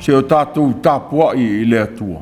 Se o tatou tapuai i le Atua.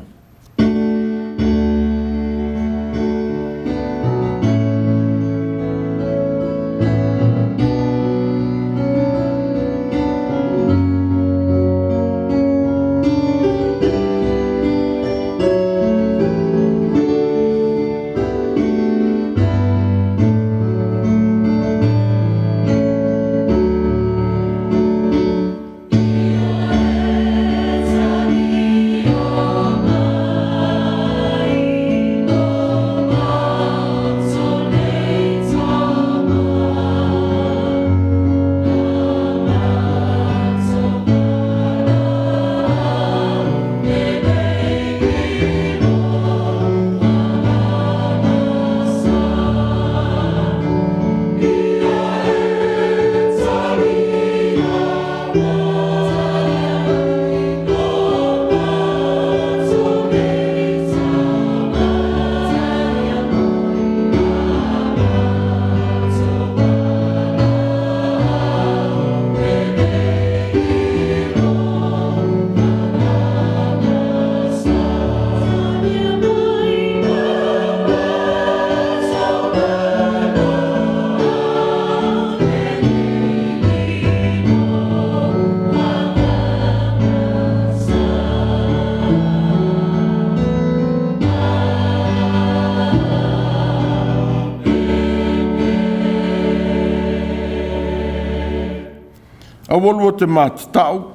Aua lua te matatau,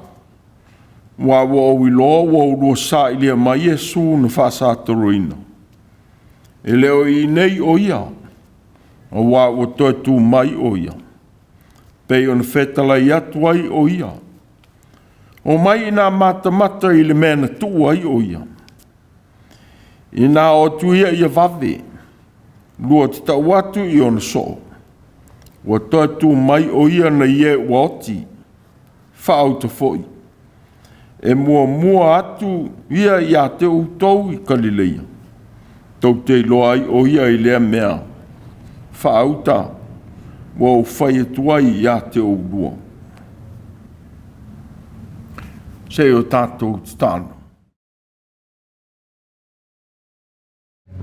aua ua ou iloa ua oulua sailia mai Iesu na faasatoloina. E le o i inei o ia, aua ua toe tu mai o ia, pei ona fetalai atu ai o ia. O mai ina matamata i le mea na tuu ai o ia. Ina o atu ia ia vave, lua te tau atu i ona soo, ua toe tu mai o ia nai e ua oti, faauta foi. E muamua atu ia ia te outou i Kalileia, tou te iloa ai o ia i lea mea. Faauta ua ou fai atu ai ia te oulua. Se i o tatou tatalo.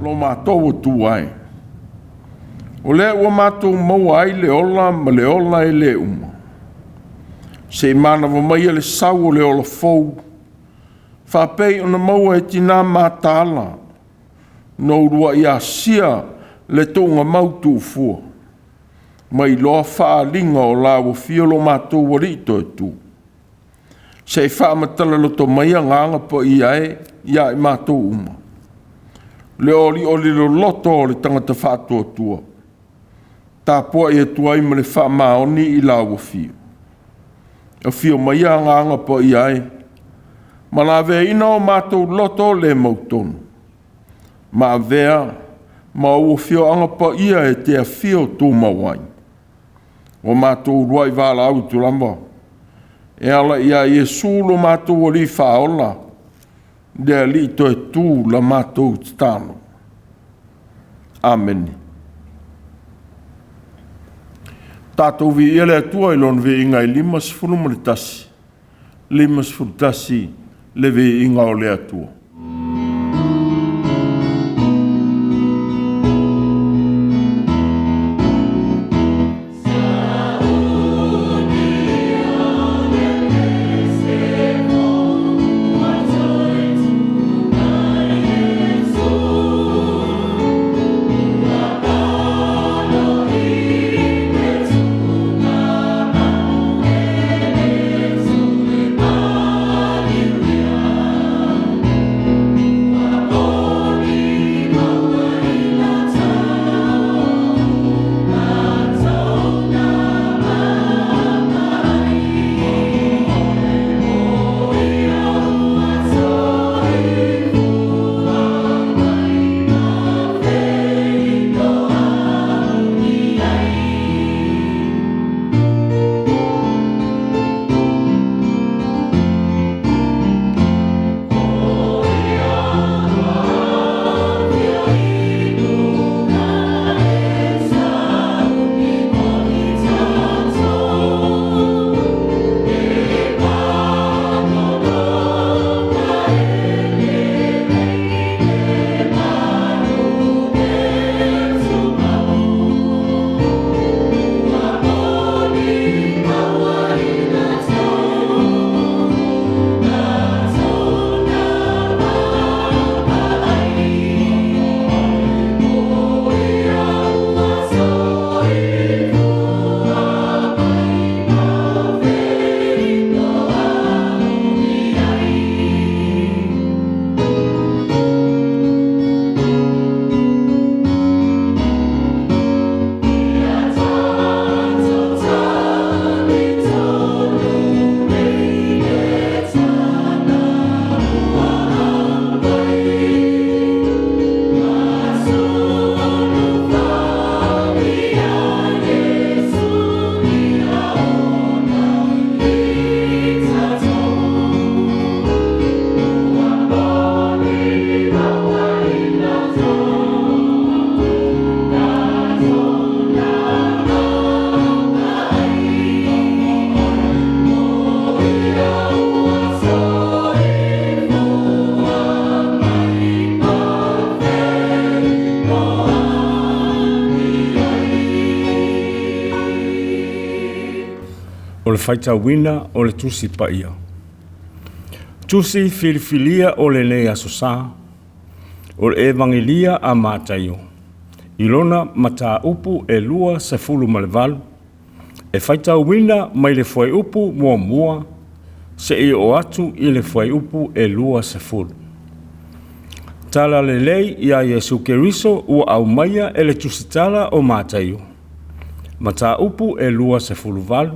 Lo matou Atua e, o lea ua matou maua ai le ola ma le ola e le uma, se i manava maia le sau o le ola fou, faapei ona maua e tina mataala na uluai asia le tuugamau tuufua, mai loa faaaliga o la ua afio lo matou Alii Toetu, se i faamatala loto mai Agaga Paia e ia i matou uma, le olioli loloto o le tagata faatuatua, tapuai atu ai ma le faamaoni i la ua afio. Afio maia Agaga Paia e, ma laveaiina o matou loto le mautonu, ma avea ma ou afioaga paia e te afio tumau ai. Ua matou uluai valaau atu lava e ala ia Iesu lo matou Alii Faaola, le Alii Toetu la matou tatalo. Amene. Tatou viia le Atua i Lona viiga e 51, 51 le viiga o le Atua. O le faitauina o le Tusi Paia. Tusi filifilia o lenei Aso Sa, o le Evagelia a Mataio, i lona mataupu e 28, e faitauina mai le fuaiupu 1 seia oo atu i le fuaiupu e 20. Tala lelei ia Iesu Keriso ua aumaia e le tusitala o Mataio, mataupu e 28,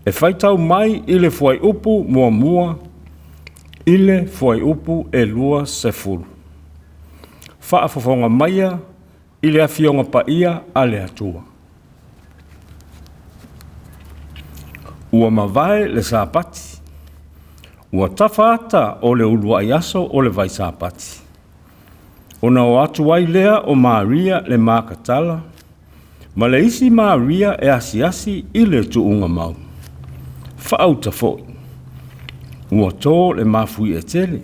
e faitau mai i le fuaiupu 1 i le fuaiupu e 20. Faafofoga maia i le Afioga Paia a le Atua. Ua mavae le Sapati, ua tafa ata o le uluai aso o le vai Sapati, ona o atu ai lea o Maria le Makatala ma le isi Maria e asiasi i le tuuga mau. Faauta foi, ua to le mafuie tele,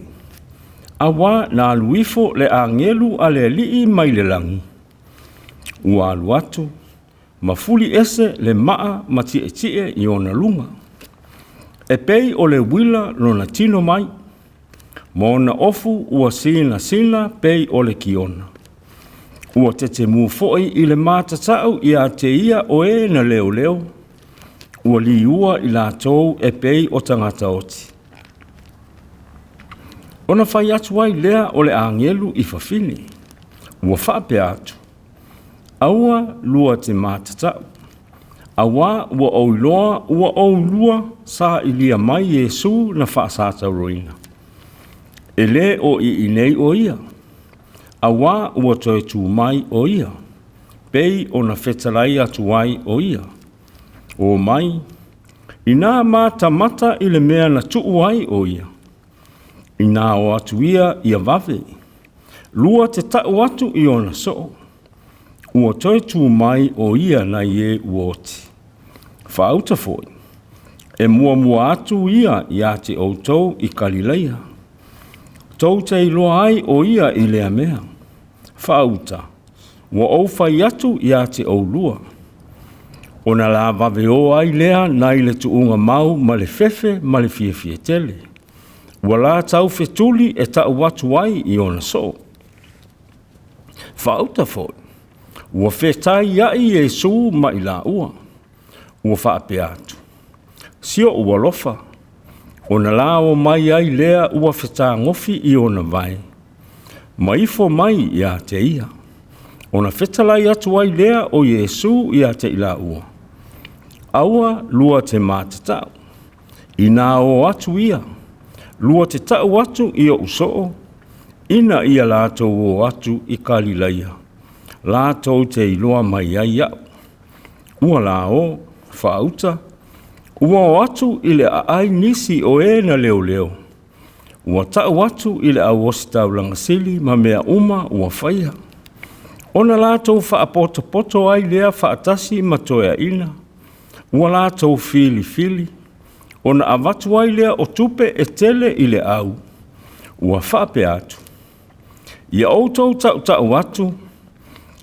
auā na alu ifo le agelu a le Alii mai le lagi, ua alu atu ma fuli ese le maa ma tietie i ona luga. E pei o le uila lona tino mai, ma ona ofu ua sinasina pei o le kiona. Ua tetemu foi i le matatau ia te ia o e na leoleo, ua liua i latou e pei o tagata oti. Ona fai atu ai lea o le agelu i fafine, ua faapea atu, aua lua te matatau, auā ua ou iloa ua oulua sailia mai Iesu na faasatauroina. E lē o i inei o ia, auā ua toe tu mai o ia, pei ona fetalai atu ai o ia. O mai, inā matamata i le mea na tuu ai o ia, inā o atu ia ia vave, lua te tau atu i ona soo, ua toe tu mai o ia nai e ua oti. Faauta foi, e muamua atu ia ia te outou i Kalileia. Tou te iloa ai o ia i lea mea. Faauta, ua ou fai atu ia te oulua. Ona la vave o ai lea nai le tuuga mau ma le fefe ma le fiafia tele. Ua la tau fetuli e tau atu ai i ona soo. Faauta foi, ua fetai ai Iesu ma i laua. Ua faapea atu, si oʻu alofa, ona la o mai ai lea ua fetagofi i ona vae, ma ifo mai ia te ia. Ona fetalai atu ai lea o Iesu ia te i laua, aua lua te matatau, inā o atu ia, lua te tau atu i oʻu soo, ina ia latou o atu i Kalileia, latou te iloa mai ai au. Ua la o, faauta, ua o atu i le aai nisi o e na leoleo, ua tau atu i le au ositaulaga sili ma mea uma ua faia. Ona latou faapotopoto ai lea faatasi ma toeaina, ua latou filifili, ona avatu ai lea o tupe e tele i le au, ua faapea atu, ia outou tautau atu,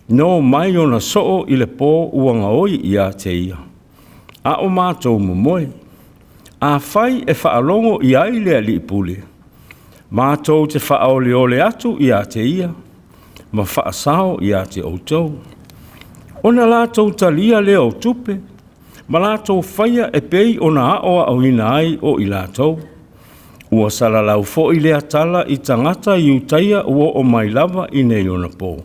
no mai ona soo i le po ua gaoi ia te ia, a o matou momoe. A fai e faalogo i ai le alii pule, matou te faaoleole atu ia te ia, ma faasao ia te outou. Ona latou talia lea o tupe, ma latou faia e pei ona aoaoina ai o i latou. Ua salalau foi lea tala i tagata Iutaia ua oo mai lava i nei ona po.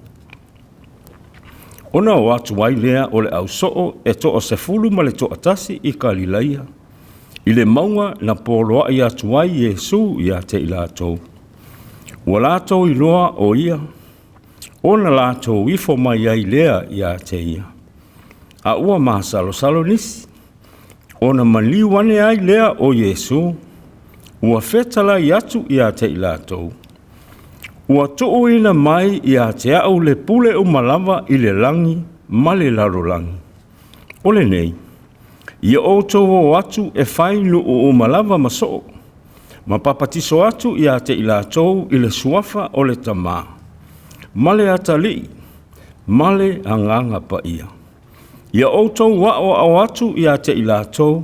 Ona o atu ai lea o le ausoo e 11 i Kalileia, i le mauga na poloai atu ai Iesu ia te i latou. Ua latou iloa o ia, ona latou ifo mai ai lea ia te ia. A ua masalosalo nisi, ona maliu ane ai lea o Iesu, ua fetalai atu ia te i latou. Ua tuuina mai ia te au le pule uma lava i le lagi ma le lalolagi. O lenei, ia outou o atu e fai nuu uma lava ma soo, ma papatiso atu ia te i latou i le suafa o le Tamā, ma le Atalii, ma le Agaga Paia. Ia outou aoao atu ia te i latou,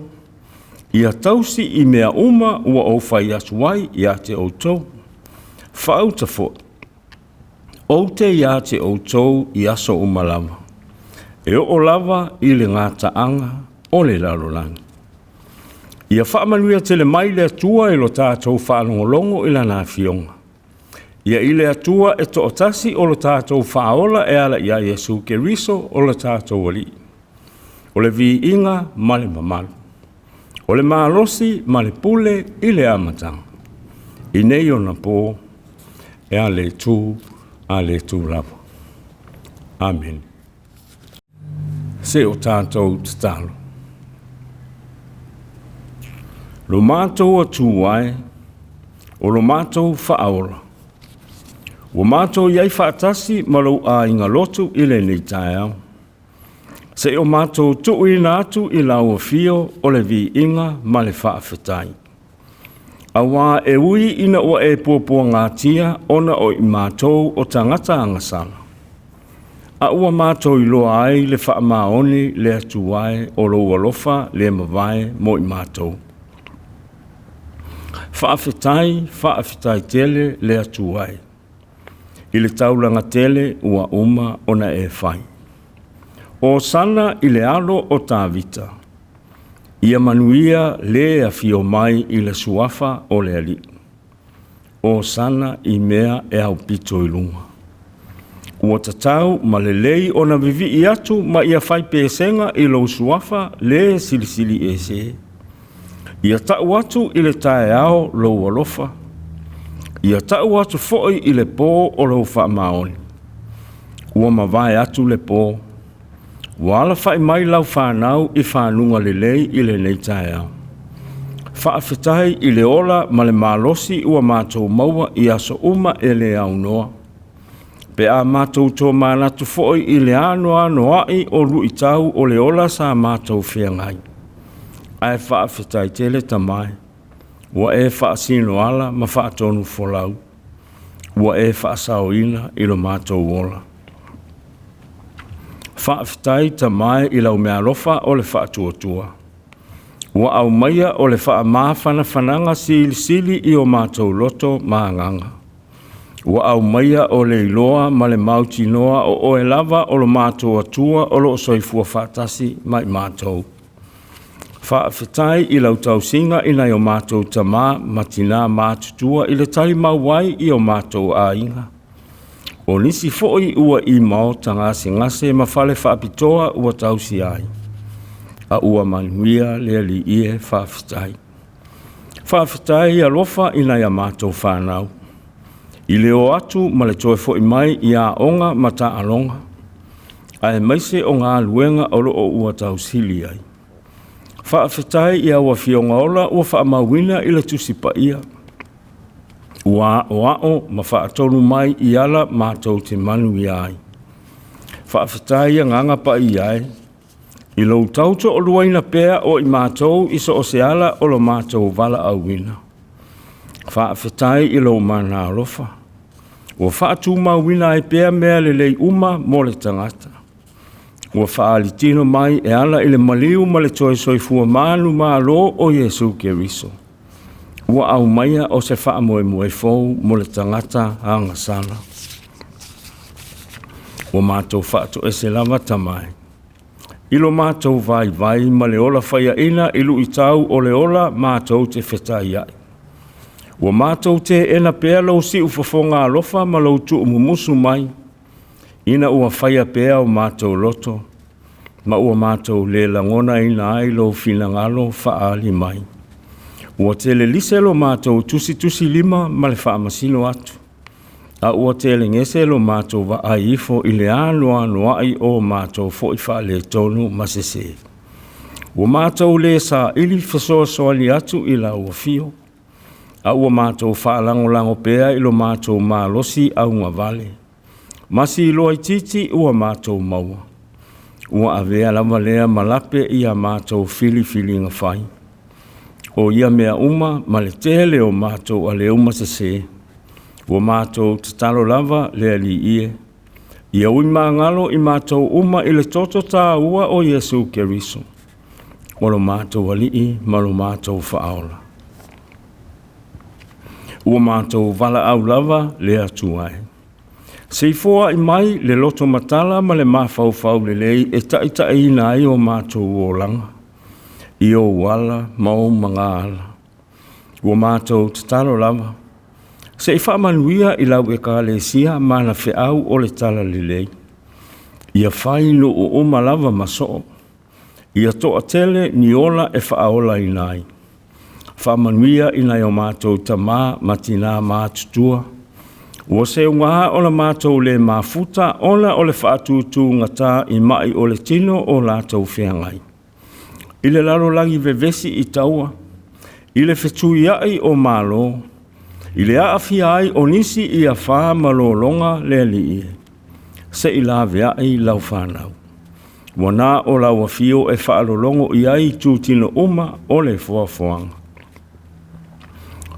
Ia tausi i mea uma ua ou fai atu ai ia te outou. Faauta foi, ou te ia te outou i aso uma lava, e oo lava i le gataaga o le lalolagi. Ia faamanuia tele mai le Atua i lo tatou faalogologo i Lana Afioga. Ia i le Atua e toatasi o lo tatou Faaola e ala ia Iesu Keriso o lo tatou Alii. O le viiga ma le mamalu, o le malosi ma le pule i le amataga, i nei ona po, e a le itu, a le itu lava. Amene. Se o tatou tatalo. Lo matou Atua e, o lo matou Faaola, ua matou i ai faatasi ma lou aiga lotu i lenei taeao. Se i o matou tuuina atu i lau afio o le viiga ma le faafetai. Auā e ui ina ua e puapuagatia ona o i matou o tagata agasala, a ua matou iloa ai le faamaoni le Atua e o lou alofa le mavae mo i matou. Faafetai, faafetai tele le Atua e, i le taulaga tele ua uma ona e fai. Osana i le alo o Tavita, ia manuia le afio mai i le suafa o le Alii. Osana i mea e aupito i luga. Ua tatau ma lelei ona vivii atu ma ia fai pesega i lou suafa le silisili ese. Ia tau atu i le taeao lou alofa, ia tau atu foi i le po o lou faamaoni. Ua mavae atu le po, ua alafai mai lau fanau i fanuga lelei i lenei taeao. Faafetai i le ola ma le malosi ua matou maua i aso uma e le aunoa. Pe a matou tomanatu foi i le anoanoai o luitau o le ola sa matou feagai. Ae faafetai tele Tama e, ua e faasinoala ma faatonu folau, ua e faasaoina i lo matou ola. Faafetai Tama e i lau meaalofa o le faatuatua, ua aumaia o le faamafanafanaga silisili i o matou loto ma agaga. Ua aumaia o le iloa ma le mautinoa o oe lava o lo matou Atua o lo o soifua faatasi ma i matou. Faafetai i lau tausiga i nai o matou tama ma tina matutua i le talimau ai i o matou aiga. O nisi foi ua i maota gasegase ma fale faapitoa ua tausia ai, a ua manuia le Alii e, faafetai. Faafetai alofa i nai a matou fanau, i le o atu ma le toe foi mai i aoga ma taaloga, aemaise o galuega o lo o ua tausili ai. Faafetai i au Afioga ola ua faamauina i le Tusi Paia, ua aoao ma faatonu mai i ala matou te manuia ai. Faafetai Agaga Paia e, i lou tautoaluaina pea o i matou i so o se ala o lo matou valaauina. Faafetai i lou mana alofa, ua faatumauina ai pea mea lelei uma mo le tagata. Ua faalitino mai e ala i le maliu ma le toe soifua manumalo o Iesu Keriso. Ua aumaia o se faamoemoe fou mo le tagata agasala. Ua matou faatoese lava Tama e, i lo matou vaivai ma le ola faiaina i luitau o le ola matou te fetaiai. Ua matou teena pea lou siufofoga alofa ma lou tuumumusu mai, ina ua faia pea o matou loto, ma ua matou le lagonaina ai lou finagalo faaali mai. Ua tele lise lo matou tusitusilima ma le faamasino atu, a ua telegese lo matou vaai ifo i le anoanoai o matou foi faaletonu ma sese. Ua matou le saili fesoasoani atu i lau afio, a ua matou faalagolago pea i lo matou malosi augavale, ma siloa itiiti ua matou maua. Ua avea lava lea ma lape i a matou filifiliga fai. O ia mea uma ma le tele o matou aleuma sese, ua matou tatalo lava le Alii e, ia ui magalo i matou uma i le toto taua o Iesu Keriso. O lo matou Alii ma lo matou Faaola. Ua matou valaau lava le Atua e. Se i foai mai le loto matala ma le mafaufau lelei e taitaiina ai o matou olaga, i ou ala ma ou magaala. Ua matou tatalo lava, se i faamanuia i lau Ekalesia ma ana feau o le talalelei, ia fai nuu uma lava ma soo, ia toatele ni ola e faaolaina ai. Faamanuia i nai o matou tama ma tina matutua, ua seuga o le matou le mafuta ona o le faatutugata i mai o le tino o latou feagai. I le lalolagi vevesi i taua, i le fetuiai o Malo, i le aafia ai o nisi i afā ma lologa le Alii e, se i laveai lau fanau. Ua na o lau afio e faalologo i ai itutino uma o le foafoaga.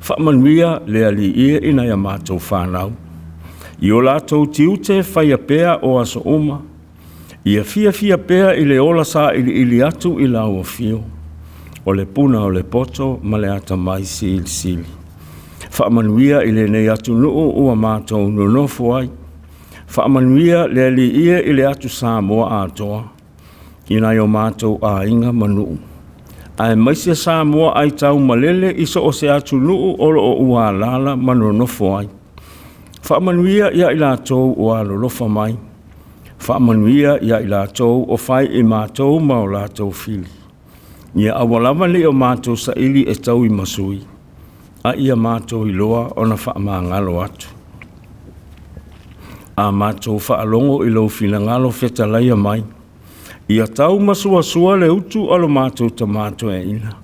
Faamanuia le Alii e i nai a matou fanau, i o latou tiute faia pea o aso uma, ia fiafia pea i le ola sailiili atu i lau afio, o le puna o le poto ma le atamai silisili. Faamanuia i lenei atunuu ua matou nonofo ai, faamanuia le Alii e i le atu Samoa atoa, i nai o matou aiga ma nuu, aemaise Samoa aitaumalele i so o se atunuu o lo o ua alaala ma nonofo ai. Faamanuia ia i latou ua alolofa mai, faamanuia ia i latou o fai i matou ma o latou fili. Ia aua lava ne i o matou saili e taui ma sui, a ia matou iloa ona faamagalo atu. A matou faalogo i lou finagalo fetalaia mai, ia tau masuasua le utu a lo matou tama toeaina,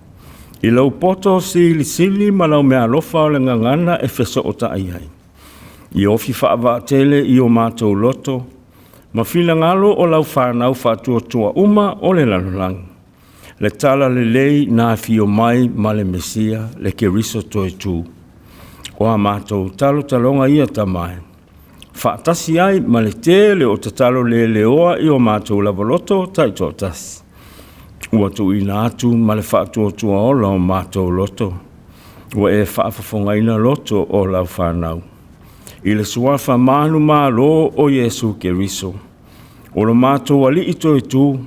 i lau poto silisili ma lau meaalofa o le gagana e fesootai ai. Ia ofi faavaatele i o matou loto, ma finagalo o lau fanau faatuatua uma o le lalolagi, le talalelei na afio mai ma le Mesia, le Keriso toetu. O a matou talotaloga ia Tama e, faatasi ai ma le tele o tatalo leleoa i o matou lava loto taitoatasi, ua tuuina atu ma le faatuatua ola o matou loto, ua e faafofogaina loto o lau fanau. I le suafa manumalo o Iesu Keriso, o lo matou Alii toetu,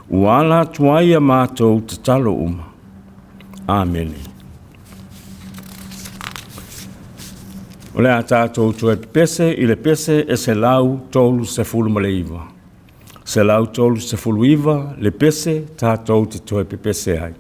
ua ala atu ai a matou tatalo uma. Amene. O le a tatou toe pepese i le pese e 139. 139 le pese tatou te toe pepese ai.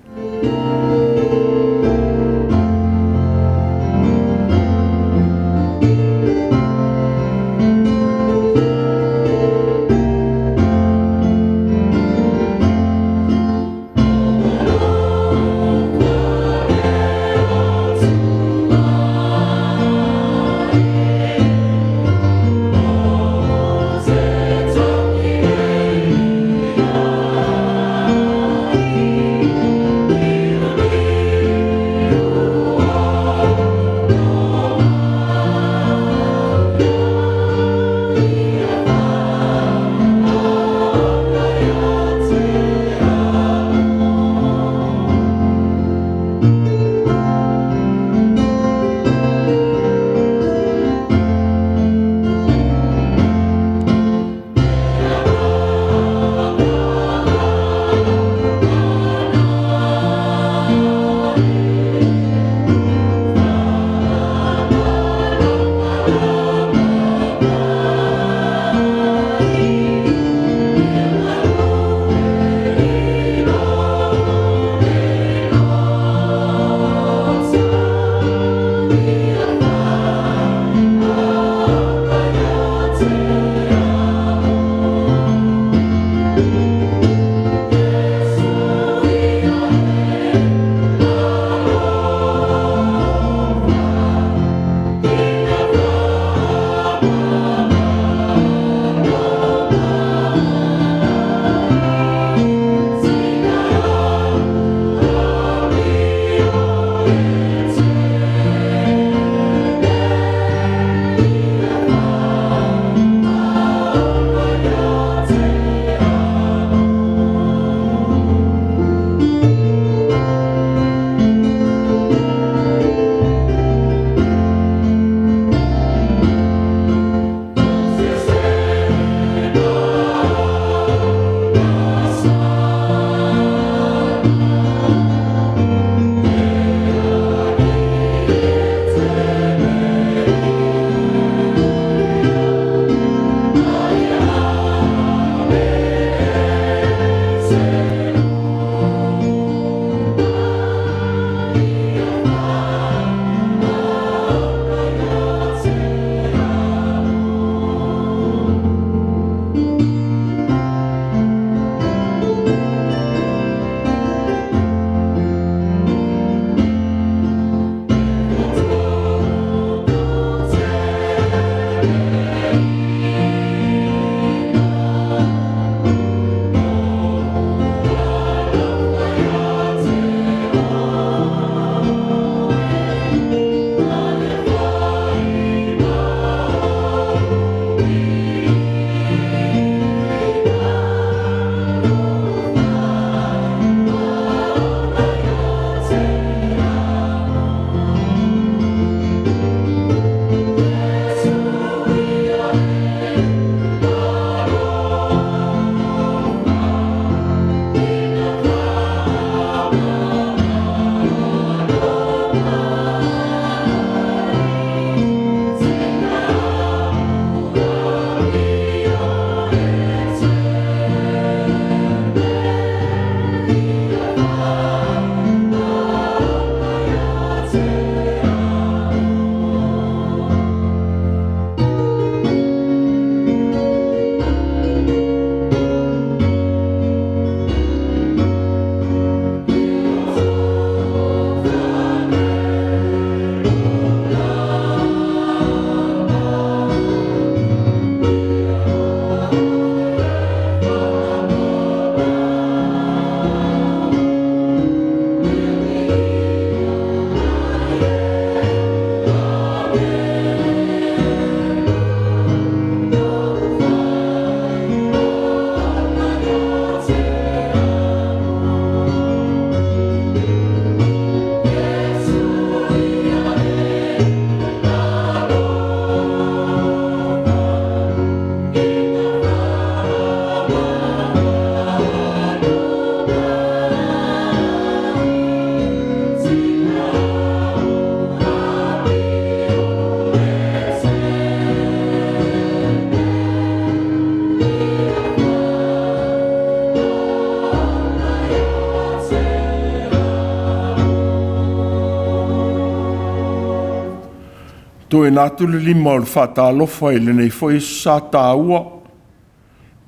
Toena atu le lima o le faatalofa i lenei foi aso sa taua,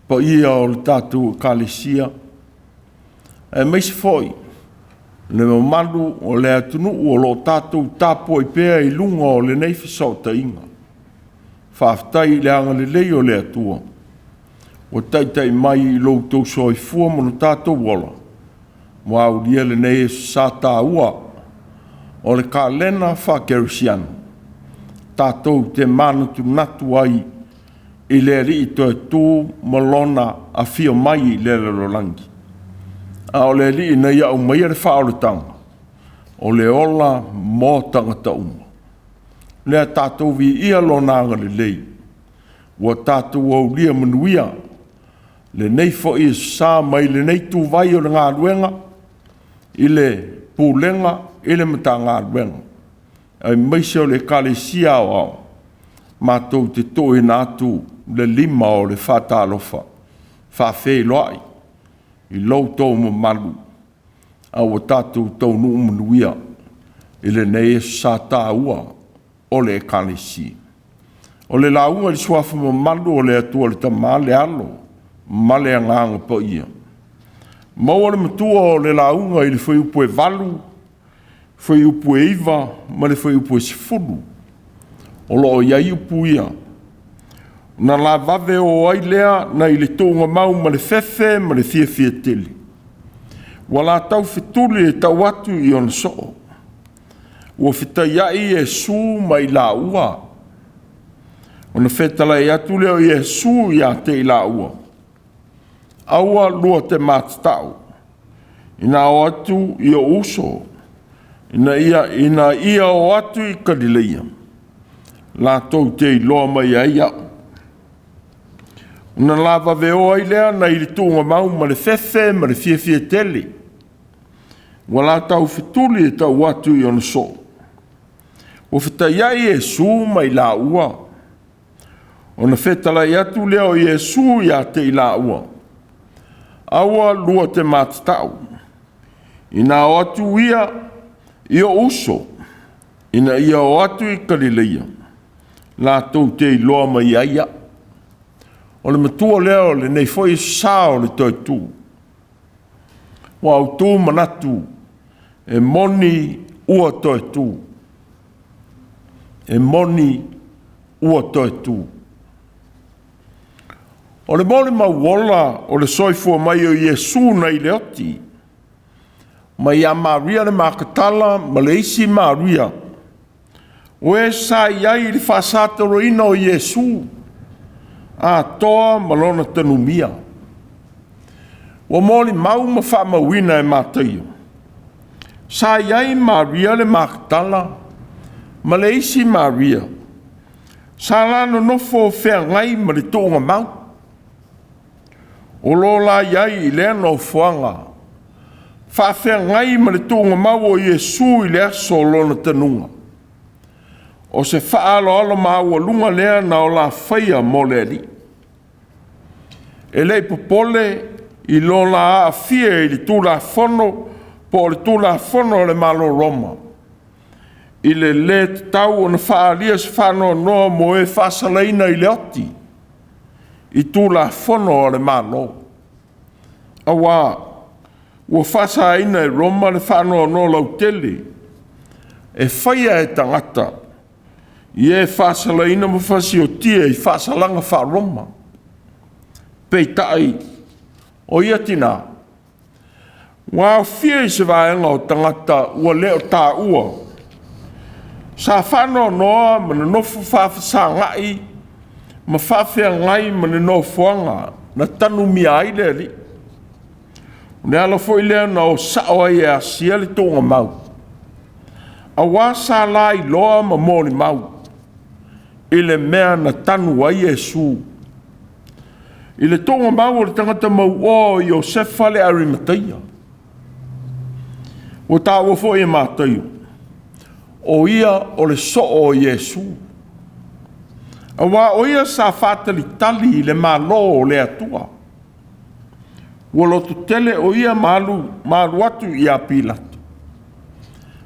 paia o le tatou Ekalesia, aemaise foi le mamalu o le atunuu o lo o tatou tapuai pea i luga o lenei fesootaiga. Faafetai i le agalelei o le Atua ua taitai mai i lo outou soifua ma lo tatou ola, ua aulia lenei aso sa taua o le kalena faakerisiano, tatou te manatunatu ai i le Alii toe tu ma Lona afio mai i le lalolagi. A o le Alii na Ia aumaia le faaolataga, o le ola mo tagata uma. Lea tatou viia Lona agalelei ua tatou aulia manuia lenei foi aso sa mai lenei ituvai o le galuega i le Pulega i le Matagaluega aemaise o le Ekalesia Aoao, matou te toeina atu le lima o le faatalofa faafeiloai i lo outou mamalu, a ua tatou taunuu manuia i lenei aso sa taua o le Ekalesia. O le lauga i le Suafa mamalu o le Atua le Tama le Alo ma le Agaga Paia. Maua le matua o le lauga i le fuaiupu e 8, fuaiupu e 9 ma le fuaiupu e 10. O lo o i ai upu ia, ona la vave o ai lea nai le tuugamau ma le fefe ma le fiafia tele, ua la taufetuli e tau atu i ona soo, ua fetaiai Iesu ma i laua, ona fetalai atu lea o Iesu ia te i laua, aua lua te matatao, ina o atu i ou uso, ina ia o atu i Kalileia, latou te iloa mai ai au. Ona la vave o ai lea nai le tuugamau ma le fefe ma le fiafia tele, ua la taufetuli e tau atu i ona soo, ua fetaiai Iesu ma i laua, ona fetalai atu lea o Iesu ia te i laua, aua lua te matatao, ina o atu ia i ou uso, ina ia o atu i Kalileia, latou te iloa mai ai au. O le matua lea o lenei foi sa o le toe tu. Ua autu manatu e moni ua toe tu. E moni ua toe tu. O le molimau ola o le soifua mai o Iesu nai le oti, mai ia Maria le Makatala ma le isi Maria, o e sa i ai i le faasatoloina o Iesu atoa ma lona tanumia. Ua molimau ma faamauina e Mataio, sa i ai Maria le Makatala ma le isi Maria, sa la nonofo feagai ma le tuugamau. O lo la i ai i lea nofoaga, faafeagai ma le tuugamau o Iesu i le aso o lona tanuga. O se faaaloalo maualuga lea na o la faia mo le Alii. E le i popole i lo la aafia i le Tulafono po o le Tulafono a le Malo Roma, i le lē tatau ona faaalia se faanoanoa mo e faasalaina i le oti i Tulafono a le Malo, auā ua faasaina e Roma le faanoanoa lautele e faia e tagata i e faasalaina ma fasiotia i faasalaga faa-Roma. Peitai, o ia tinā ua aofia i se vaega o tagata ua le o taua, sa faanoanoa ma nonofo faafesagai ma faafeagai ma le nofoaga na tanumia ai le Alii. O le ala foi lea na o sao ai e asia le tuugamau, auā sa lailoa ma molimau i le mea na tanu ai Iesu. I le tuugamau o le tagata mauoa o Iosefa le Arimateia. Ua taua foi e Mataio, o ia o le soo o Iesu, auā o ia sa faatalitali i le Malo o le Atua. Ua lototele o ia ma alu atu ia Pilato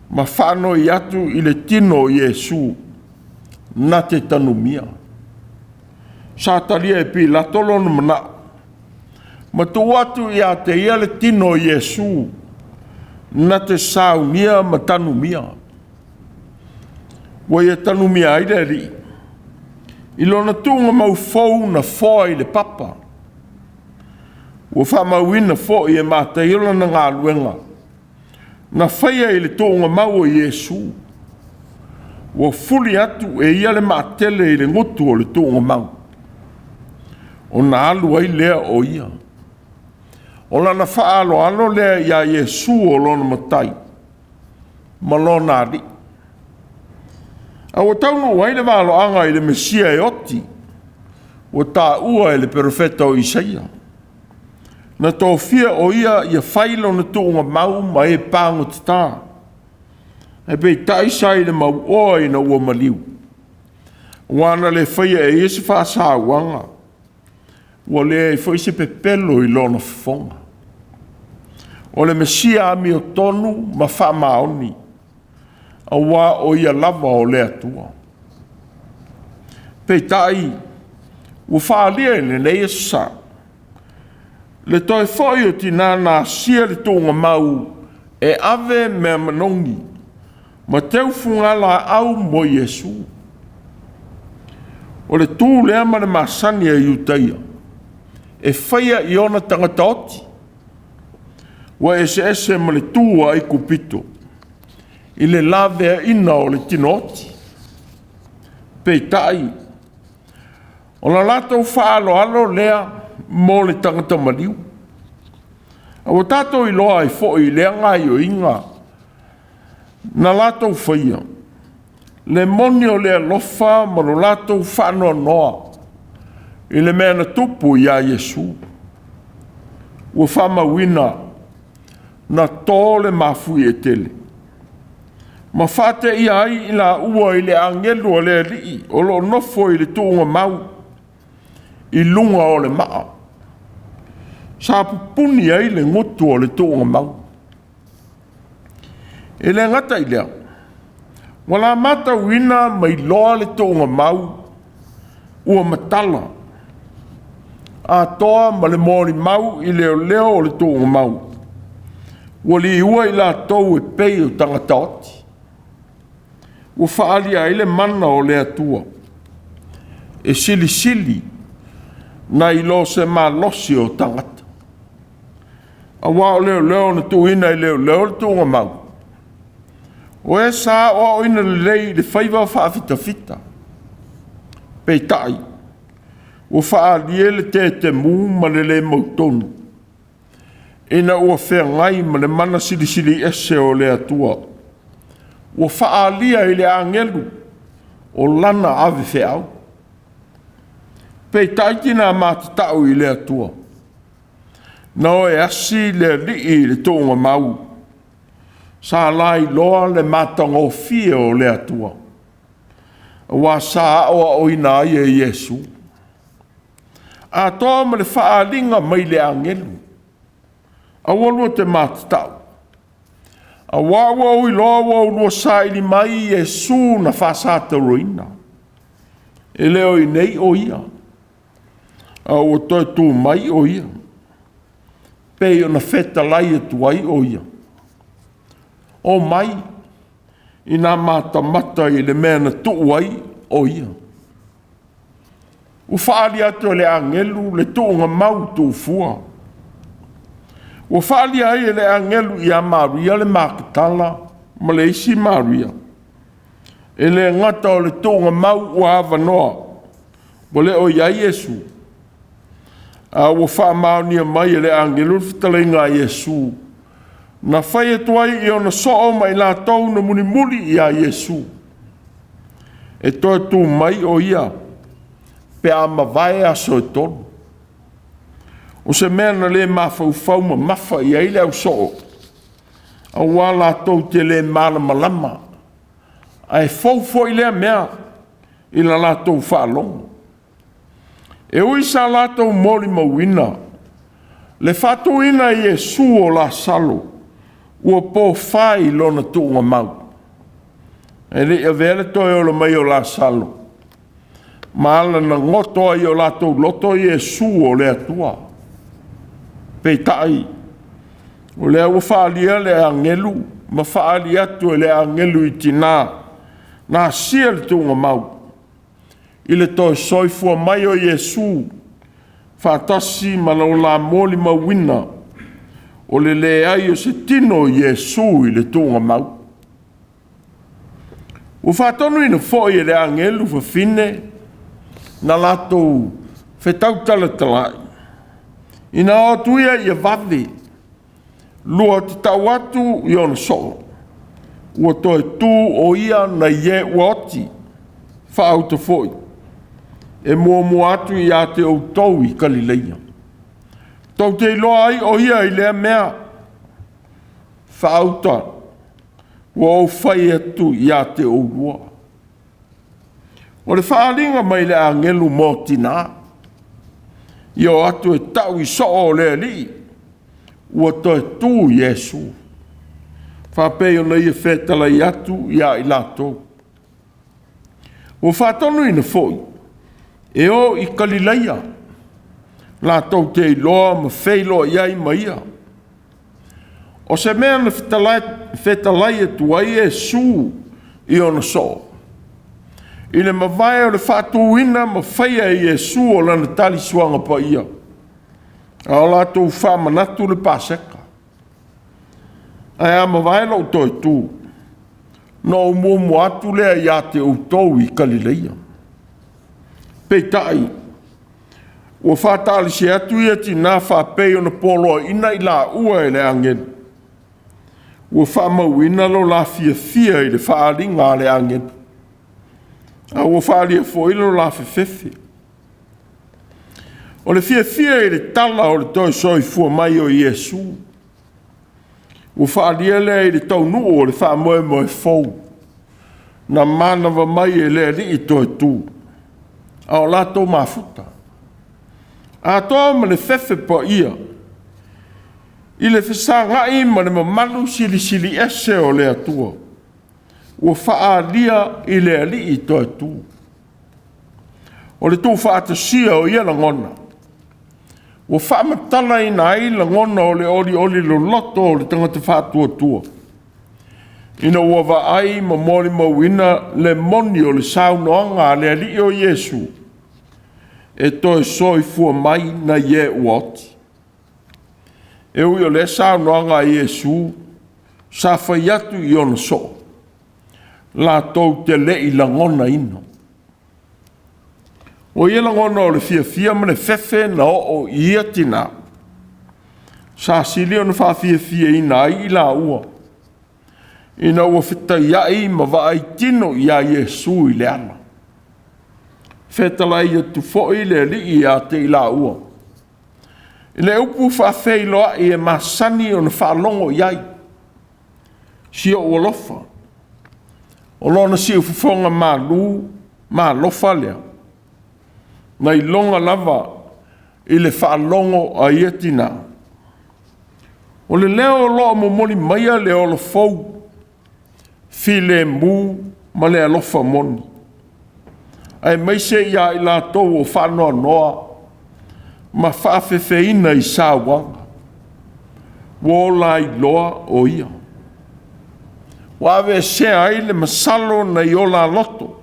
ma faanoi atu i le tino o Iesu. na te tanumia. Sa talia e Pilato lona manao, ma tuu atu ia te ia le tino o Iesu, na te saunia ma tanumia. Ua ia tanumia ai le Alii, i lona tuugamau fou na foa i le papa. Ua faamauina foi e Mataio lana galuega na faia i le tuugamau o Iesu. Ua fuli atu e ia le maatele i le gutu o le tuugamau, ona alu ai lea o ia. O lana faaaloalo lea ia Iesu o lona Matai ma lona Alii. A ua taunuu ai le valoaga i le Mesia e oti, ua taua e le perofeta o Isaia. Na tofia o ia ia fai lona tuugamau ma e pagotata, ae peitai sa i le mauoa ina ua maliu, aua na le faia e ia se faasauaga, ua leai foi se pepelo i lona fofoga. O le Mesia amiotonu ma faamaoni, aua o ia lava o le Atua. Peitai, ua faaalia i lenei aso Sa, le toe foi o tina na asia le tuugamau e ave mea manogi ma teu fugalaau mo Iesu. O le tu lea ma le masani a Iutaia e faia i ona tagata oti, ua eseese ma le tu a Aikupito i le laveaina o le tino oti. Peitai, o la latou faaaloalo lea mo le tagata maliu. A ua tatou iloa ai foi i lea gaoioiga na latou faia, le moni o le alofa ma lo latou faanoanoa i le mea na tupu ia Iesu. Ua faamauina na to le mafuie tele, ma faateia ai i laua i le agelu a le Alii o lo o nofo i le tuugamau i luga o le maa. Sa pupuni ai le gutu o le tuugamau. E le gata i lea, ua la matauina ma iloa le tuugamau ua matala, atoa ma le molimau i leoleo o le tuugamau, ua liua i latou e pei o tagata oti. Ua faaalia ai le mana o le Atua, e silisili nai lo se malosi o tagata. Aua o leoleo na tuuina e leoleo le tuugamau, o e sa aoaoina lelei i le faiva faafitafita. Peitai, ua faaalia le tetemu ma le le mautonu, ina ua feagai ma le mana silisili ese o le Atua. Ua faaalia i le agelu o lana avefeau. Peitai tina matatau i le Atua, na oe asi le Alii i le tuugamau, sa lailoa le matagofie o le Atua, aua sa aoaoina ai e Iesu. Atoa ma le faaaliga mai le agelu, aua lua te matatau, aua ua ou iloa ua oulua saili mai Iesu na faasatauroina. E le o i nei o ia, a ua toe tu mai o ia, pei ona fetalai atu ai o ia. O mai i nā matamata i le mea na tuu ai o ia. Ua faaalia atu e le agelu le tuugamau tuufua. Ua faaalia ai e le agelu ia Maria le Makatala ma le isi Maria. E le gata o le tuugamau ua avanoa, ua le o i ai Iesu, a ua faamaonia mai e le agelu le fetalaiga a Iesu, na fai atu ai i ona soo ma i latou na mulimuli ia Iesu. E toe tu mai o ia pe a mavae aso e tolu. O se mea na le mafaufau mamafa i ai le ausoo, aua latou te le malamalama, ae fou foi lea mea i la latou faalogo. E ui sa latou molimauina le faatuina e Iesu o Lasalo, ua pofa i lona tuugamau. Ae le i avea le toe ola mai o Lasalo, ma ala na goto ai i o latou loto Iesu o le Atua. Peitai, o lea ua faaalia le agelu ma faaali atu e le agelu i tina na asia le tuugamau i le toe soifua mai o Iesu faatasi ma lo la molimauina o le leai o se tino o Iesu i le tuugamau. Ua faatonuina foi e le agelu fafine na latou fetautalatalai, ina o atu ia ia vave, lua te tau atu i ona soo, ua toe tu o ia nai e ua oti, faauta foi, e muamua atu ia te outou i Kalileia. Tou te iloa ai o ia i lea mea, faauta ua ou fai atu ia te oulua. O le faaaliga mai le agelu mo tina, ia o atu e tau i soo o le Alii, ua toe tu Iesu, faapei ona ia fetalai atu ia i latou. Ua faatonuina foi e o i Kalileia, latou te iloa ma feiloai ai ma ia. O se mea na fetalai atu ai Iesu i ona soo, i le mavae o le faatuina ma faia e Iesu o lana tali suaga paia, a o latou faamanatu le Paseka. Ae a mavae lou toe tu, na ou muamua atu lea ia te outou i Kalileia. Peitai, ua faataalisi atu ia tina faapei ona poloaiina i laua e le agelu, ua faamauina lo la fiafia i le faaaliga a le agelu, a ua faaalia foi lo la fefefe. O le fiafia i le tala o le toe soifua mai o Iesu, ua faaalia lea i le taunuu o le faamoemoe fou, na manava mai e le Alii toe tu, a o latou mafuta. Atoa ma le fefe paia, i le fesagai ma le mamalu silisili ese o le Atua, ua faaalia i le Alii toe tu. O le tuufaatasia o ia lagona, ua faamatalaina ai lagona o le olioli loloto o le tagata faatuatua, ina ua vaai ma molimauina le moni o le saunoaga a le Alii o Iesu, e toe soifua mai nai e ua oti. E ui o lea saunoaga a Iesu sa fai atu i ona soo, latou te le i lagonaina. O ia lagona o le fiafia ma le fefe na oo i ia tina, sa sili ona faafiafiaina ai i laua, ina ua fetaiai ma vaai tino ia Iesu i le ala. Fetalai atu foi le Alii ia te i laua, i le upu faafeiloai e masani ona faalogo i ai, si ou alofa, o lona siufofoga malu ma alofa lea, na iloga lava i le faalogo a ia tina. O le leo o lo o momoli maia le ola fou, filemu ma le alofa moni, aemaise ia i latou o faanoanoa ma faafefeina i sauaga, ua ola ai loa o ia. Ua aveesea ai le masalo nai ola loto,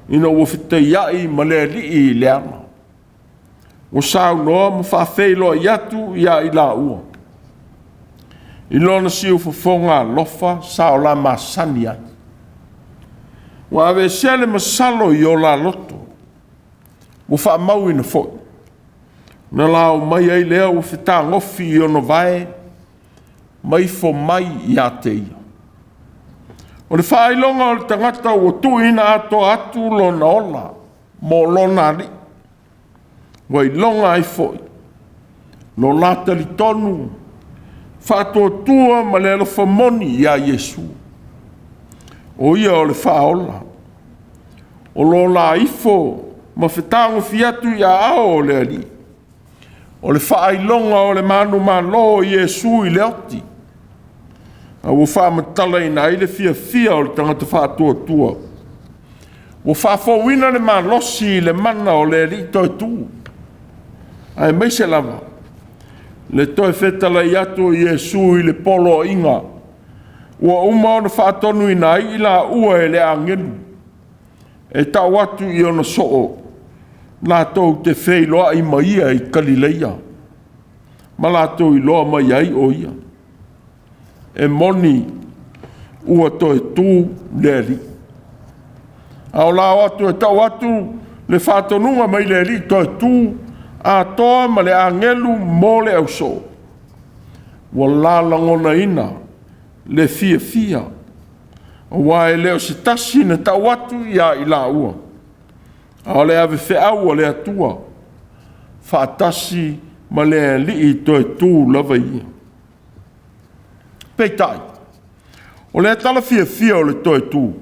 ina ua fetaiai ma le Alii i le ala. Ua saunoa ma faafeiloai atu ia i laua, i lona siufofoga alofa sa o la masani ai. Ua aveesea le masalo i ola loto, ua faamauina foi, na lao mai ai lea ua fetagofi i ona vae, ma ifo mai ia te ia. O le faailoga o le tagata ua tuuina atoa atu lona ola mo lona Alii, ua iloga ai foi lo la talitonu faatuatua ma le alofa moni ia Iesu. O ia o le faaola, o lo la ifo ma fetagofi atu i aao o le Alii. O le faailoga o le manumalo o Iesu i le oti, A ua faamatalaina ai le fiafia o le tagata faatuatua. Ua faafouina le malosi i le mana o le Alii toe tu, aemaise lava le toe fetalai atu o Iesu i le poloaiga ua uma ona faatonuina ai i laua e le agelu e tau atu i ona soo latou te feiloai ma ia i Kalileia, ma latou iloa mai ai o ia. E moni ua toe tu le Alii. A o la o atu e tau atu le faatonuga mai le Alii toe tu atoa ma le agelu mo le ausoo, ua lalagonaina le fiafia, aua e le o se tasi na tau atu ia i laua, a o le avefeau a le Atua faatasi ma le Alii toe tu lava ia. Peitai, o lea tala fiafia o le toe tu,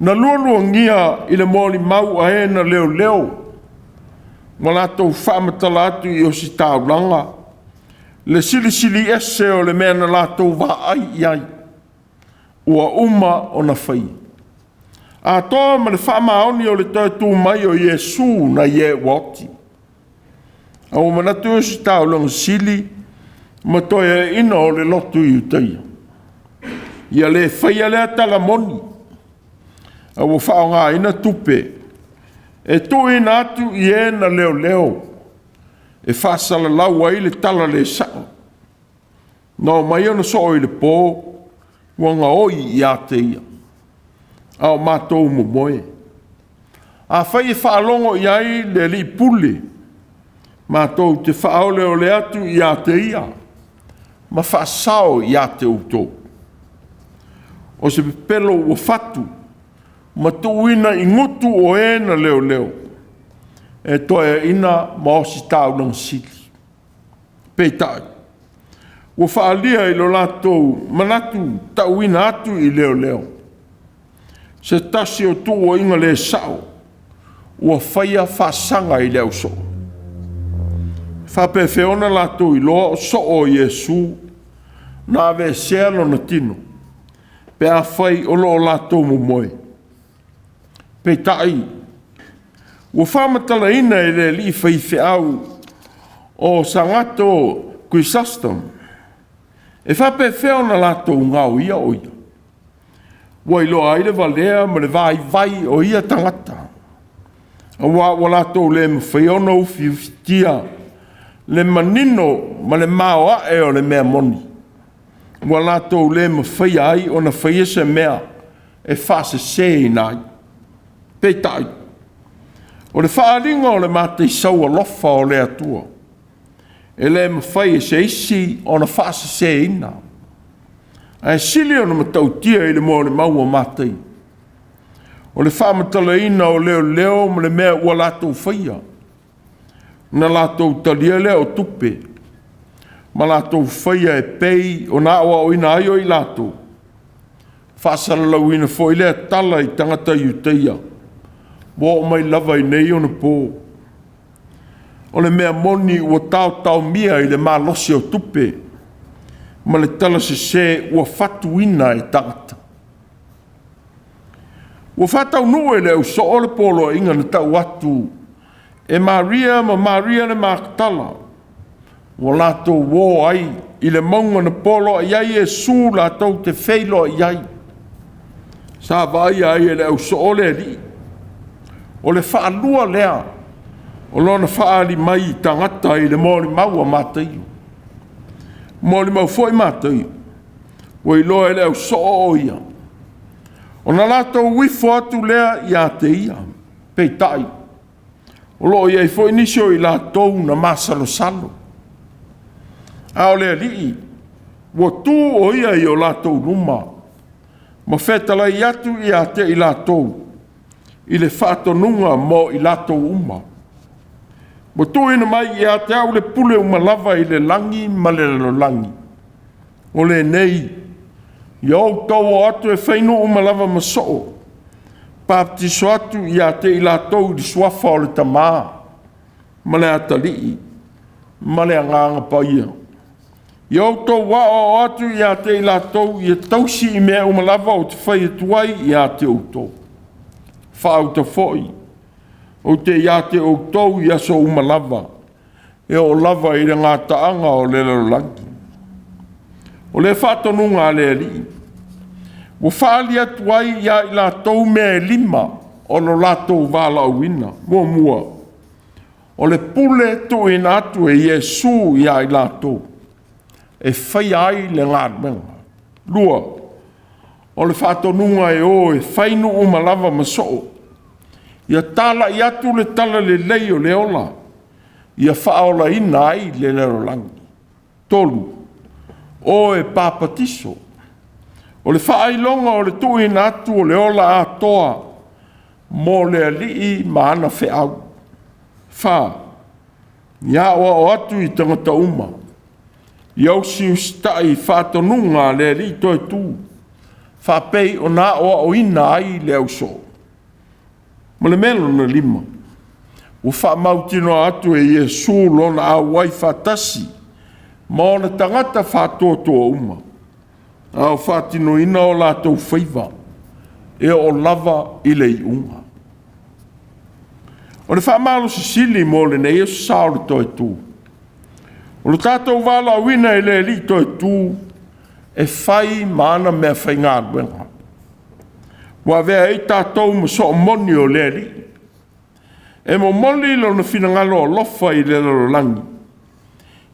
na lualuagia i le molimau a e na leoleo ma latou faamatala atu i ositaulaga le silisili ese o le mea na latou vaai i ai ua uma ona faia, atoa ma le faamaoni o le toe tu mai o Iesu nai e ua oti. A ua manatu ositaulaga sili ma toeaiina o le lotu Iutaia, ia le faia lea tala moni, a ua faaaogaina tupe e tuuina atu i e na leoleo e faasalalau ai le tala le sao. Na omai ona soo i le po, ua gaoi ia te ia, a o matou momoe. Afai e faalogo i ai le alii pule, matou te faaoleole atu ia te ia ma faasao ia te outou. O se pepelo ua fatu ma tuuina i gutu o e na leoleo e toeaina ma ositaulaga sili. Peitai, ua faaalia i lo latou manatu tauina atu i leoleo se tasi o tuuaiga le sao ua faia faasaga i le ausoo. Faapefea ona latou iloa o soo o Iesu na aveesea lona tino, pe afai o lo o latou momoe. Peitai, ua faamatalaina e le alii faifeau o Sagato Chrysostom, e faapefea ona latou gaoia o ia, ua iloa ai le valea ma le vaivai o ia tagata, aua ua latou le mafaia ona ufiufitia le manino ma le maoae o le mea moni, ua latou le mafaia ai ona faia se mea e faaseseina ai. Peitai, o le faaaliga o le mataisau alofa o le Atua, e le mafai e se isi ona faaseseina, ae sili ona matautia i le molimau a Mataio, o le faamatalaina o leoleo ma le mea ua latou faia, na latou talia lea o tupe, ma latou faia e pei ona aoaoina ai o i latou, faasalalauina foi lea tala i tagata Iutaia, ua oo mai lava i nei ona po. O le mea moni ua taotaomia i le malosi o tupe ma le tala sese ua fatuina e tagata. Ua faataunuu e le ausoo le poloaiga na tau atu e Maria ma Maria le Makatala, ua latou o ai i le mauga na poloai ai Iesu latou te feiloai ai. Sa vaaia ai e le ausoo le alii. O le faalua lea o lona faaali mai i tagata i le molimau a Mataio. Molimau foi Mataio, ua iloa e le ausoo o ia, ona latou ifo atu lea ia te ia. Peitai, o lo o i ai foi nisi o i latou na masalosalo. A o le alii, ua tu o ia i o latou luma, ma fetalai atu ia te i latou i le faatonuga mo i latou uma. Ua tuuina mai ia te au le pule uma lava i le lagi ma le lalolagi. O lenei, ia outou o atu e fai nuu uma lava ma soo, baptiso atu ia te i latou i le suafa o le Tama ma le Atalii ma le Agaga Paia. Ia outou aoao atu ia te i latou ia tausi i mea uma lava ou te fai atu ai ia te outou. Faauta foi, ou te ia te outou i aso uma lava, e oo lava i le gataaga o le lalolagi. O le faatonuga a le Alii, ua faaali atu ai ia i latou mea e 5 o lo latou valaauina. Muamua, o le pule tuuina atu e Iesu ia i latou e faia ai le galuega. 2, o le faatonuga e o e fai nuu uma lava ma soo, ia talai atu le talalelei o le ola, ia faaolaina ai le lalolagi. 3, o e papatiso, o le faailoga o le tuuina atu o le ola atoa mo le Alii ma ana feau. 4, ia aoao atu i tagata uma, ia usiusitai i faatonuga a le Alii toe tu, faapei ona aoaoina ai le ausoo. Ma le mea lona 5, ua faamautinoa atu e Iesu lona auai faatasi ma ona tagata faatuatua uma, a o faatinoina o latou faiva e oo lava i le iuga. O le faamalosi sili mo lenei aso sa o le toe tu, o le tatou valaauina e le Alii toe tu e fai ma ana mea faigaluega. Ua avea ai tatou ma soomoni o le Alii, e momoli lona finagalo alofa i le lalolagi,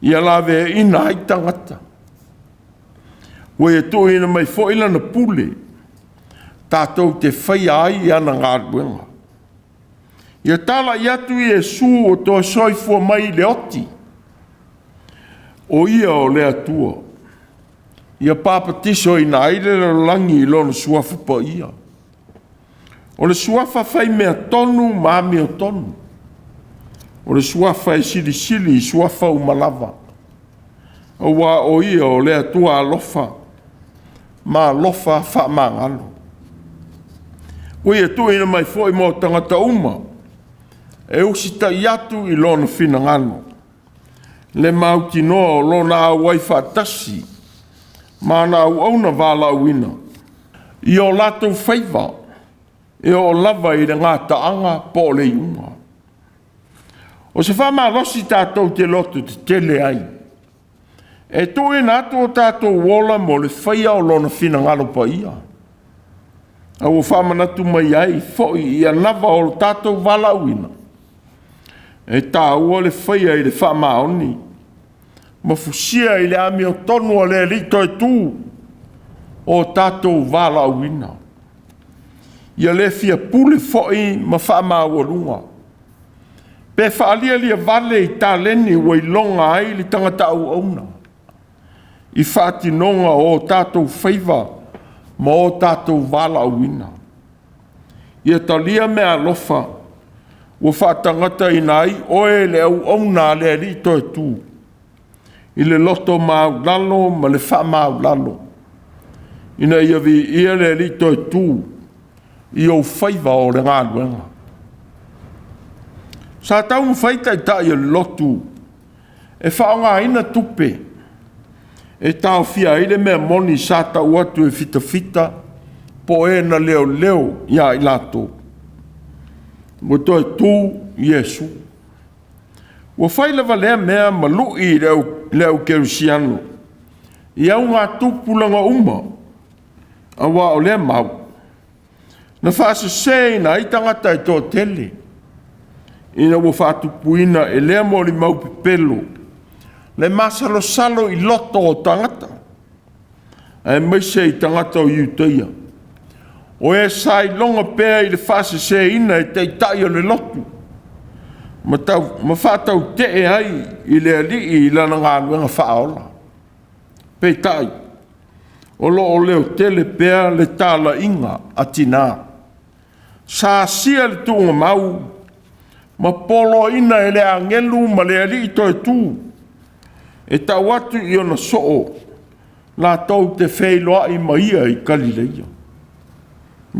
ia laveaiina ai tagata. Ua ia tuuina mai foi lana pule, tatou te faia ai ana galuega. Ia talai atu Iesu o toe soifua mai i le oti, o Ia o le Atua, ia papatisoina ai le lalolagi i lona suafa paia. O le suafa fai mea tonu ma amiotonu, o le suafa e silisili i suafa uma lava, aua o Ia o le Atua alofa ma alofa faamagalo. Ua ia tuuina mai foi mo tagata uma e usitai atu i lona finagalo, le mautinoa o lona auai faatasi ma ana auauna valaauina i o latou faiva e oo lava i le gataaga po o le iuga. O se faamalosi tatou te loto tetele ai, e tuuina atu o tatou ola mo le faia o lona finagalo paia, a ua faamanatu mai ai foi i anava o lo tatou valaauina, e taua le faia i le faamaoni ma fusia i le amiotonu a le Alii toe tu o tatou valaauina. Ia le fia pule foi ma faamaualuga, pe faalialia vale i taleni ua iloga ai le tagata auauna i faatinoga o tatou faiva ma o tatou valaauina. Ia talia meaalofa ua faatagataina ai oe e le auauna a le Alii toe tu, i le loto maualalo ma le faamaualalo, ina ia viia le Alii toe tu i ou faiva o le galuega. Sa taumafai taitai o le lotu e faaaogaina tupe e taofia ai le mea moni sa tau atu e fitafita po o e na leoleo ia i latou. Ua toe tu Iesu. Ua fai lava lea mea ma lui i le au kerisiano i augatupulaga uma, aua o lea mau na faaseseina ai tagata e toatele, ina ua faatupuina e lea molimau pepelo le masalosalo i loto o tagata, aemaise i tagata o Iutaia, o e sa iloga pea i le faaseseina e taitai o le lotu, ma faatautee ai i le Alii i lana galuega faaola. Peitai, o lo o leotele pea le talaiga a tina. Sa asia le tuugamau ma poloaiina e le agelu ma le Alii toe tu, e tau atu i ona soo latou te feiloai ma ia i Galileia.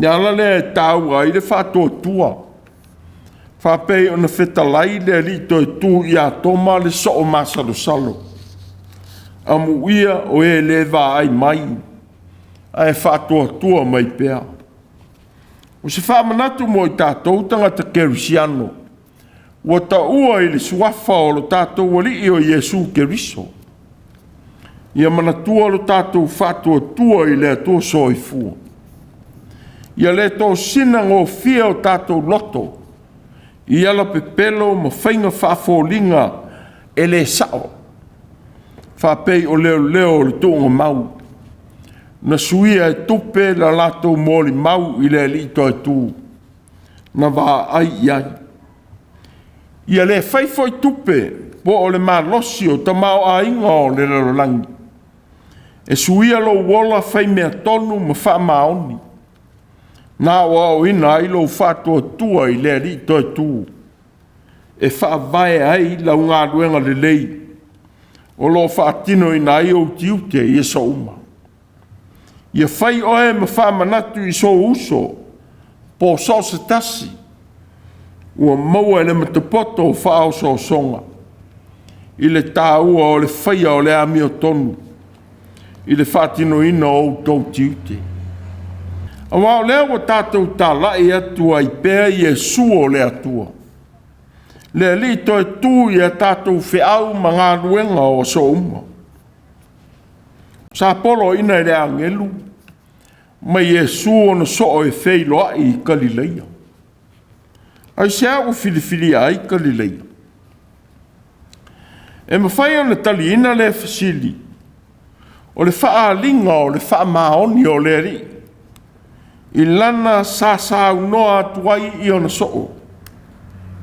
Le ala lea e taua ai le faatuatua, faapei ona fetalai le Alii toe tu ia Toma le soo masalosalo. Amuia o e le vaai mai ae faatuatua mai pea. O se faamanatu mo i tatou tagata kerisiano ua taua i le suafa o lo tatou Alii o Iesu Keriso. Ia manatua lo tatou faatuatua i le Atua Soifua. Ia le tosina gofie o tatou loto i alapepelo ma faiga faafoliga e le sao, faapei o leoleo o le tuugamau, na suia e tupe la latou molimau i le Alii toetu, na vaai i ai. Ia le fai foi tupe po o le malosi o tamaoaiga o le lalolagi, e suia lou ola faimea tonu ma faamaoni, na aoaoina ai lou faatuatua i le Alii toetu, e faavae ai lau galuega lelei o lo o faatinoina ai ou tiute i aso uma. Ia fai oe ma faamanatu i sou uso po o so o se tasi ua maua e le matapoto o faaosoosoga i le taua o le faia o le amiotonu i le faatinoina o outou tiute. Aua o lea ua tatou talai atu ai pea Iesu o le Atua, le Alii toe tu i a tatou feau ma galuega o aso uma. Sa poloaiina e le agelu ma Iesu ona soo e feiloai i Kalileia. Aisea ua filifilia ai Kalileia? E mafai ona taliina lea fesili, o le faaaliga o le faamaoni o le Alii i lana sasaunoa atu ai i ona soo,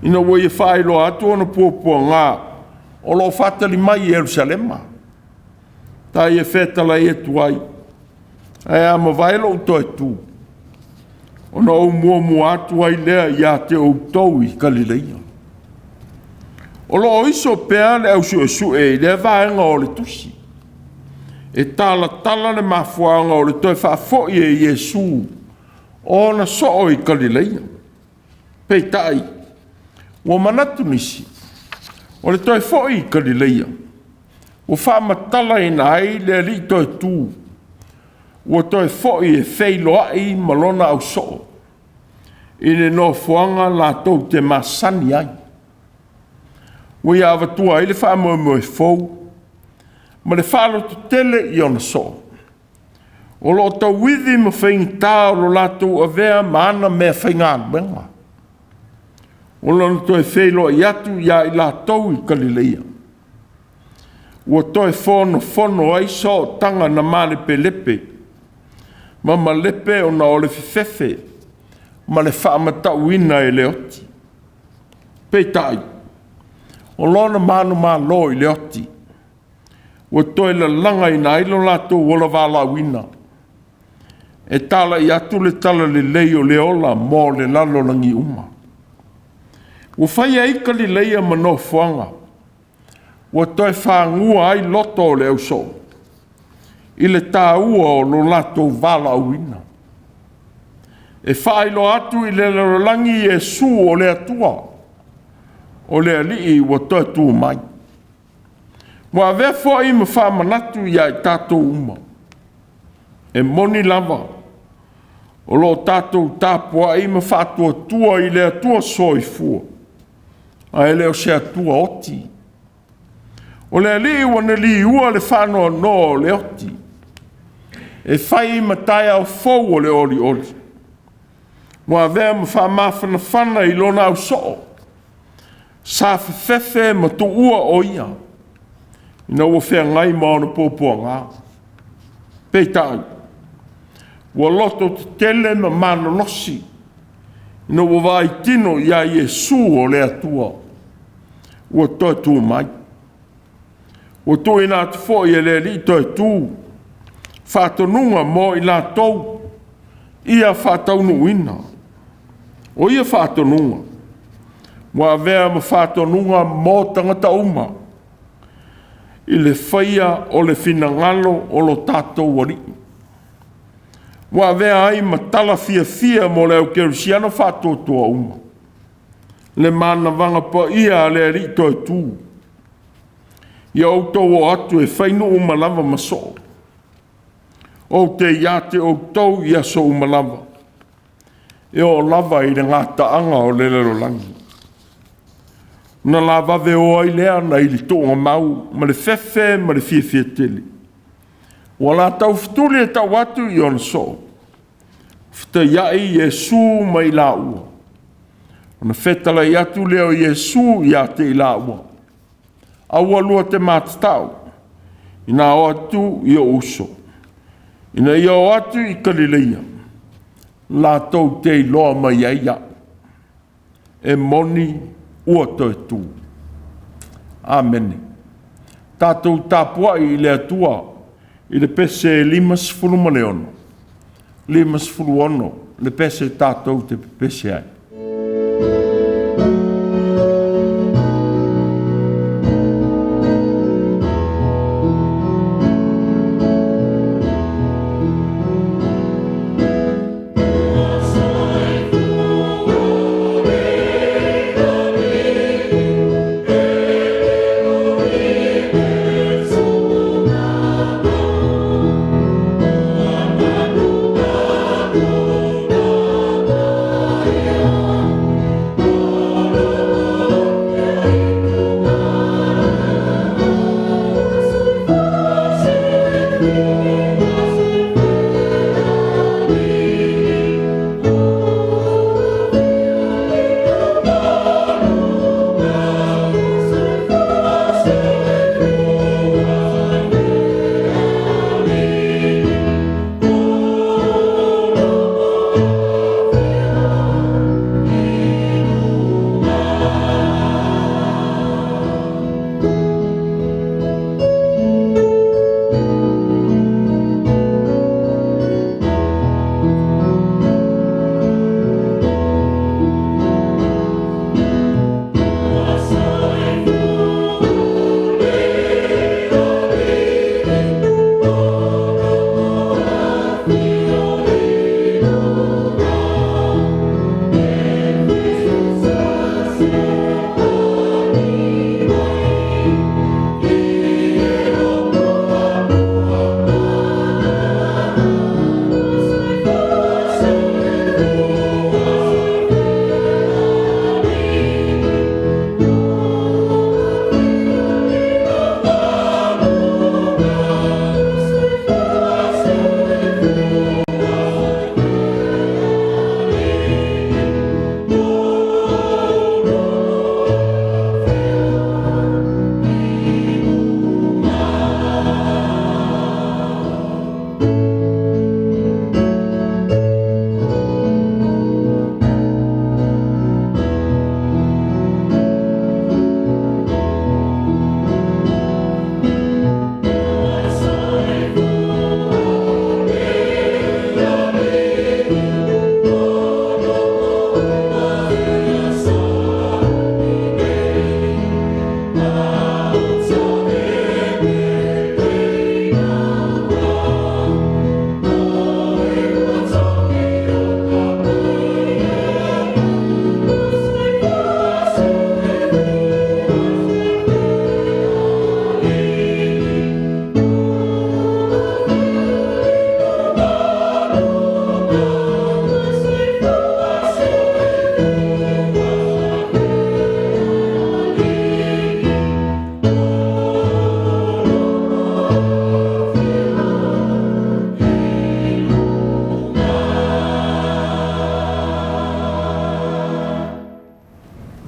ina ua ia faailoa atu ona puapuaga o lo o faatali mai i Yerusalema, ta ia fetalai atu ai, ae a mavae lou toe tu, ona ou muamua atu ai lea ia te outou i Kalileia. O lo o iso pea le au suesue i lea vaega o le tusi, e talatala le mafuaaga o le toe faafoi e Iesu o ona soo i Kalileia. Peitai, ua manatu nisi, o le toe foi i Kalileia, ua faamatalaina ai le Alii toe tu, ua toe foi e feiloai ma lona ausoo i le nofoaga latou te masani ai. Ua ia avatua ai le faamoemoe fou ma le faalototele i ona soo, o lo o tauivi ma faigata o lo latou avea ma ana mea faigaluega. O lona toe feiloai atu ia i latou i Kalileia, ua toe fonofono ai sootaga na malepelepe ma malepe ona o le fefefe ma le faamatauina e le oti. Peitai, o lona manumalo i le oti, ua toe lalagaina ai lo latou ola valaauina, e talai atu le talalelei o le ola mo le lalolagi uma. Ua fai ai Kalileia ma nofoaga, ua toe fagua ai loto o le ausoo i le taua o lo latou valaauina. E faailoa atu i le lalolagi Iesu o le Atua, o le Alii ua toe tu mai. Ua avea foi ma faamanatu ia i tatou uma. E moni lava, o lo o tatou tapuai ma faatuatua i le Atua soifua, ae le o se Atua oti. O le Alii ua na liua le faanoanoa o le oti, e fai ma taeao fou o le olioli. Ua avea ma faamafanafana i lona ausoo, sa fefefe ma tuua o ia, ina ua feagai ma ona puapuaga. Peitai, ua loto tetele ma malolosi, ina ua vaai tino ia Iesu o le Atua, ua toe tu mai. Ua tuuina atu foi e le Alii toe tu, faatonuga mo i latou ia faataunuuina. O ia faatonuga, ua avea ma faatonuga mo tagata uma, i le faia o le finagalo o lo tatou Alii. Ua avea ai ma tala fiafia mo le au kerisiano faatuatua uma, le manavaga paia a le Alii toe tu. Ia outou o atu e fai nuu uma lava ma soo. Ou te ia te outou i aso uma lava, e oo lava i le gataaga o le lalolagi. Ona lavave o ai lea nai le tuugamau ma le fefe ma le fiafia tele. Ua la taufetuli e tau atu i ona soo, fetaiai Iesu ma i laua. Ona fetalai atu lea o Iesu ia te i laua, aua lua te matatao, ina o atu i ou uso, ina ia o atu i Kalileia, latou te iloa mai ai au. E moni ua toe tu. Amene. Tatou tapuai i le Atua i le pese 56, 56 le pese tatou te pepese ai.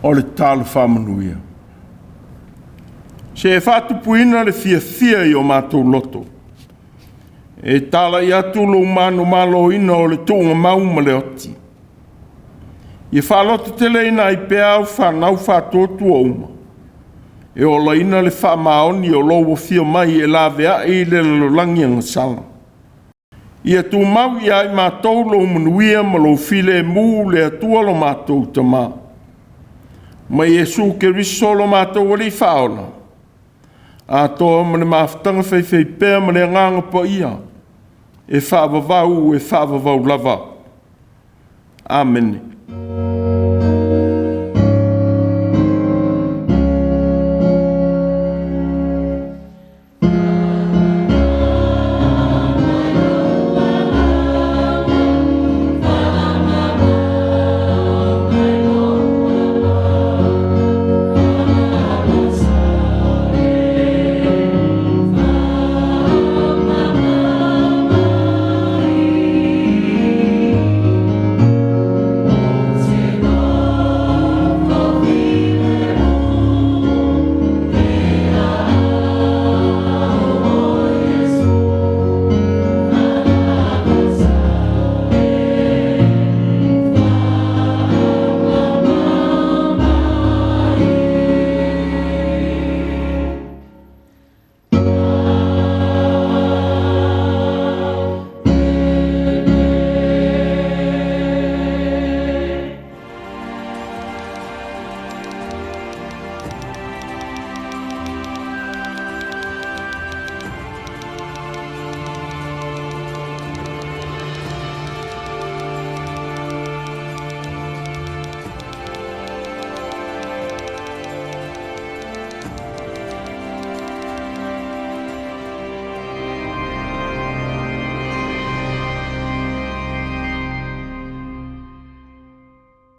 O le tatalo faamanuia. Se e faatupuina le fiafia i o matou loto, e talai atu lou manumaloina o le tuugamau ma le oti. Ia faalototeleina ai pea au fanau faatuatua uma, e olaina le faamaoni o lou afio mai e laveai i le lalolagi agasala. Ia tumau ia i matou lou manuia ma lou filemu le Atua lo matou Tama. Ma Iesu Keriso lo matou Alii Faaola, atoa ma le mafutaga faifaipea ma le Agaga Paia, e faavavau e faavavau lava. Amene.